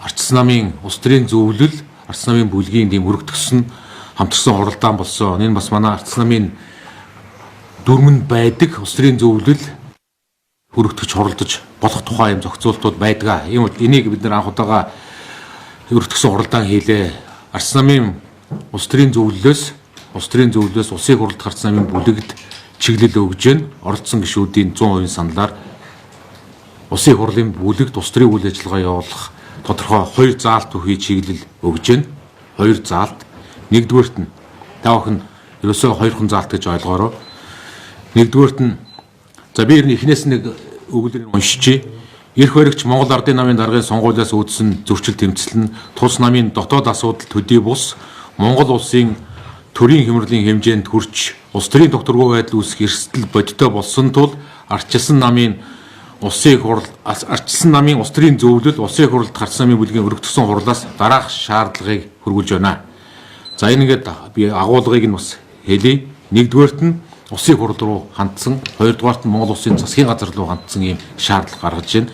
Арчсан намын улс төрийн зөвлөл, Арчсан намын бүлгийн тийм өргөтгсөн хамтарсан хуралдаан болсон. Энэ бас манай Арчсан намын дүрмэнд байдаг улс төрийн зөвлөл хөрөгтөж хуралдаж болох тухай юм зохицуултууд байдаг. Ийм энийг бид нар анх удаага өргөтгсөн хуралдаан хийлээ. Арчсан намын улс төрийн зөвлөлөөс улсын хурлд гарсан намын бүлэгт чиглэл өгж гэн оролцсон гишүүдийн 100% саналаар улсын хурлын бүлэгт улс төрийн үйл ажиллагаа явуулах тодорхой хоёр заалт бүхий чиглэл өгж гэн. Хоёр заалт. Нэгдүгээрт нь та бүхэн ерөөсөө хоёрхан заалт гэж ойлгоорой. Нэгдүгээрт нь за би ер нь эхнээс нэг өгүүлбэрийг уншчихъя. Эрх баригч Монгол Ардын намын даргын сонгуулиас үүдсэн зөрчил тэмцэл нь тус намын дотоод асуудал төдий бус Монгол улсын төрийн хямралын хэмжээнд хүрч улс төрийн докторгүй байдал үүсэх эрсдэл бодиттой болсон тул ардчилсан намын улсын хурал ардчилсан намын улс төрийн зөвлөл улсын хурлд гарсан намын бүлгийн өргөтгсөн хурлаас дараах шаардлагыг хөргүүлж байна. За энэ ингээд би агуулгыг нь бас хэлье. Нэгдүгээрт нь улсын хурал руу хандсан, хоёрдугаарт нь Монгол улсын засгийн газар руу хандсан ийм шаардлага гаргаж байна.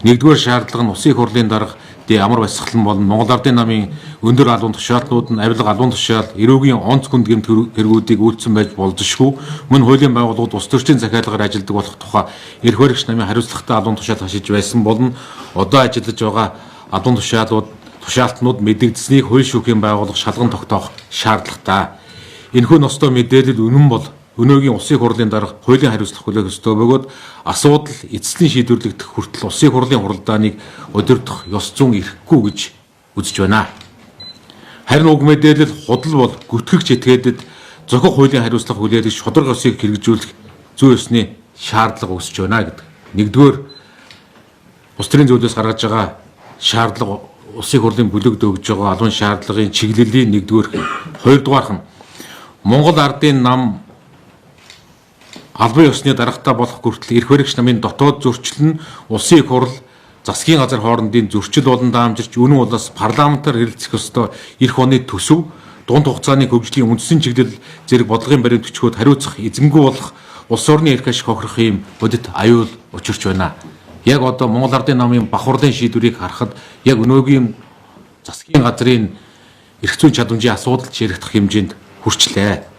Нэгдүгээр шаардлага нь улсын хурлын дарга амар баясгалан болон Монгол Ардын намын өндөр албан тушаалтнууд нь авилга албан тушаал, эрүүгийн онц хүнд гэмт хэрэгүүдийг үйлдсэн байж болзошгүй мөн хуулийн байгууллагууд улс төрчийн захиалгаар ажилладаг болох тухай эрх баригч намын хариуцлагатай албан тушаал хашиж байсан болон одоо ажиллаж байгаа албан тушаалтнууд мэдэгдсэнийг хууль шүүхийн байгууллага шалган тогтоох шаардлагатай. Энэхүү ностой мэдээлэл үнэн бол өнөөгийн улсын хурлын дарга хуулийн хариуцлага хүлээх ёстой бөгөөд асуудал эцсийн шийдвэрлэгдэх хүртэл улсын хурлын хуралдааныг удирдах ёс зүйн эрхгүй гэж үзэж байна. Харин уг мэдээлэл худал бол гүтгэгч этгээдэд зохих хуулийн хариуцлага хүлээлгэж шударга ёсыг хэрэгжүүлэх зүйн ёсны шаардлага үүсэж байна гэдэг. Нэгдүгээр улс төрийн зөвлөлөөс гаргаж байгаа шаардлага улсын хурлын бүлэгд өгж байгаа албан шаардлагын чиглэлийн нэгдүгээр. Хоёрдугаарх нь Монгол Ардын нам албан ёсны даргатай болох хүртэл эрх баригч намын дотоод зөрчил нь улсын их хурл засгийн газар хоорондын зөрчил болон даамжирч үнэн улаас парламентаар хэрэлцэх ёстой эрх оны төсөв дунд хугацааны хөгжлийн үндсэн чиглэл зэрэг бодлогын баримт бичгүүд хариуцах эзэнгүй болох улс орны эрх ашиг хохирох юм бодит аюул учирч байна. Яг одоо Монгол Ардын намын бах хурлын шийдвэрийг харахад яг өнөөгийн засгийн газрын эрх зүйн чадамжийн асуудал ч яригдах хэмжээнд хүрчлээ.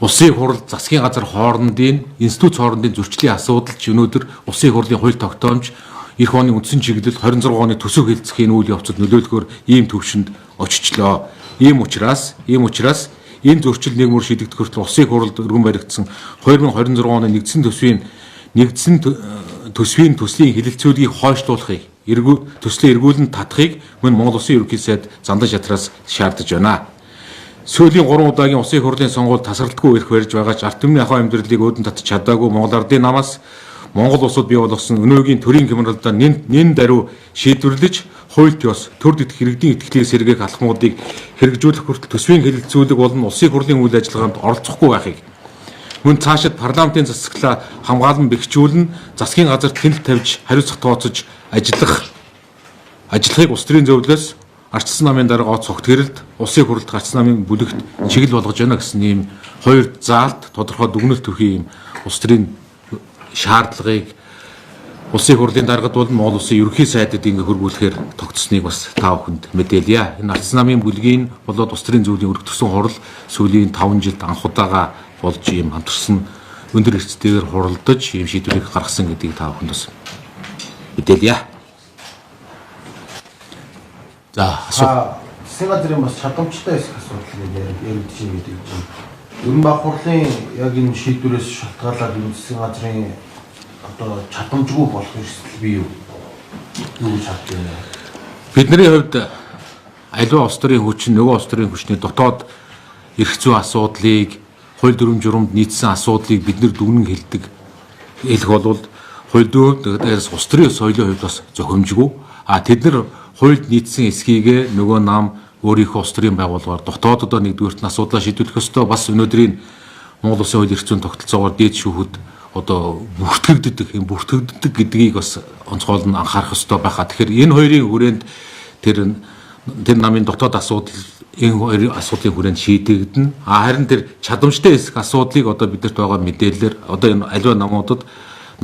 Улсын хурал засгийн газар хоорондын институт хоорондын зөрчлийн асуудал ч өнөөдөр улсын хурлын хууль тогтоомж эх оны үндсэн чиглэл 26 оны төсөв хэлцэхийн үйл явцад нөлөөлөхөөр ийм төвшөнд очичлоо. Ийм учраас энэ зөрчил нэг мөр шийдэгдэх хүртэл улсын хурлд өргөн баригдсан 2026 оны нэгдсэн төсвийн төслийн хэлэлцүүлгийг хойшлуулахыг төслийн эргүүлэн татахыг мөн Монгол Улсын ерөнхий сайд Зандан шатраас шаардаж байна. Сүүлийн 3 удаагийн улсын хурлын сонгуульд тасралтгүй эрх барьж байгаа ч ард түмний ахуй амьдралыг өөдөн татж чадаагүй Монгол Ардын намаас Монгол улсад бий болгосон өнөөгийн төрийн хямралдаа нэн даруй шийдвэрлэж хуульд ёс төр дэдэх иргэдийн итгэлийг сэргээх алхмуудыг хэрэгжүүлэх хүртэл төсвийн хэлэлцүүлэг болон улсын хурлын үйл ажиллагаанд оролцохгүй байхыг мөн цаашид парламентын засаглалаа хамгаалан бэхжүүлэн засгийн газарт хяналт тавьж хариуцлага тооцож ажиллахыг улс төрийн зөвлөлөөс Ардчилсан намын дарга Оц Цогтгэрэлд улсын хурлд гарсан намын бүлэгт чиглэл болгож байна гэсэн ийм хоёр заалт тодорхой дүгнэлт төрхий ийм улс төрийн шаардлагыг улсын хурлын даргад бол Монгол улсын ерөнхий сайдад ингээ хөргүүлэхээр тогтсныг бас та бүхэнд мэдээлье. Энэ Ардчилсан намын бүлгийн болоод улс төрийн зөвлөлийн өргөтгсөн хурал сүүлийн 5 жилд анх удаага болж ийм хамтарсан өндөр эрсдэлээр хуралдаж ийм шийдвэрийг гаргасан гэдгийг та бүхэнд бас мэдээлье. За засгийн газрын бас чадамжтай хэсэг асуудал яригдж байна гэдэг чинь. Ер нь баг хурлын яг энэ шийдвэрээс шалтгаалаад энэ засгийн газрын одоо чадамжгүй болох эрсдэл бий юу? Юу гэж харж байна вэ? Бидний хувьд аливаа улс төрийн хүчин нөгөө улс төрийн хүчний дотоод эрх зүйн асуудлыг хууль дүрэм журамд нийцсэн асуудлыг бид нэр дүгнэн хэлэх бол хууль дүрэм улс төрийн соёлын хувьд бас зохимжгүй. А тэд нар хуульд нийцсэн эсхийгээ нөгөө нам өөрийнхөө улс төрийн байгууллагаар дотооддоо нэгдүгээрт нь асуудлаа шийдвэрлэх ёстой. Бас өнөөдрийн Монгол Улсын хууль эрх зүйн тогтолцоогоор дээд шүүхэд одоо бүртгэгддэг гэдгийг бас онцгойлон анхаарах ёстой байхаа. Тэгэхээр энэ хоёрын хүрээнд тэр намын дотоод асуудал энэ хоёр асуудлын хүрээнд шийдэгдэнэ. А харин тэр чадамжтай хэсэг асуудлыг одоо бидэрт байгаа мэдээлэлээр одоо энэ аливаа намуудад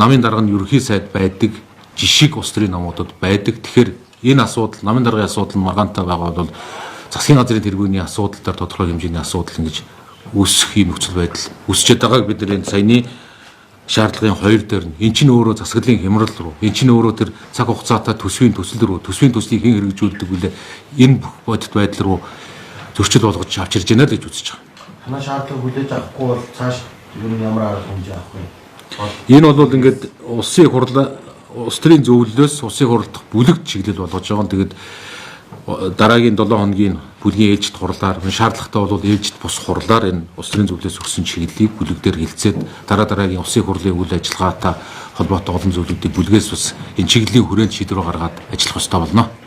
намын дарга нь ерөнхий сайд байдаг. жишг улс төрийн намуудад байдаг. Тэгэхээр энэ асуудал, намын даргын асуудал нь маргаантай байгаа бол засгийн газрын тэргүүний асуудал дээр тодорхой хэмжээний асуудал ингэж үүсэх юм нөхцөл байдал үүсчээд байгааг бид нар энэ саяны шаардлагын 2 дээр нь эн чинь өөрөө засаглалын хямрал руу, эн чинь өөрөө тэр цаг хугацаатай төсвийн төсөл рүү, төсвийн төслийг хэн хэрэгжүүлдэг вүлээ, энэ бүх бодит байдал руу зөрчил болгож авчирж байна л гэж үзэж байгаа. Танай шаардлага хүлээж авахгүй бол цааш ер нь ямар арга хэмжээ авах вэ? Энэ бол ингээд улсын их хурл, улс төрийн зөвлөлөөс улсын их хурл дахь бүлэгт чиглэл болгож байгаа. Тэгээд дараагийн 7 хоногийн бүлгийн ээлжит хурлаар, шаардлагатай бол ээлжит бус хурлаар энэ улс төрийн зөвлөлөөс өгсөн чиглэлийг бүлэг дээр хэлцээд дараа дараагийн улсын их хурлын үйл ажиллагаатай холбоотой олон зүйлүүдийг бүлгээс бас энэ чиглэлийн хүрээнд шийдвэр гаргаад ажиллах ёстой болно.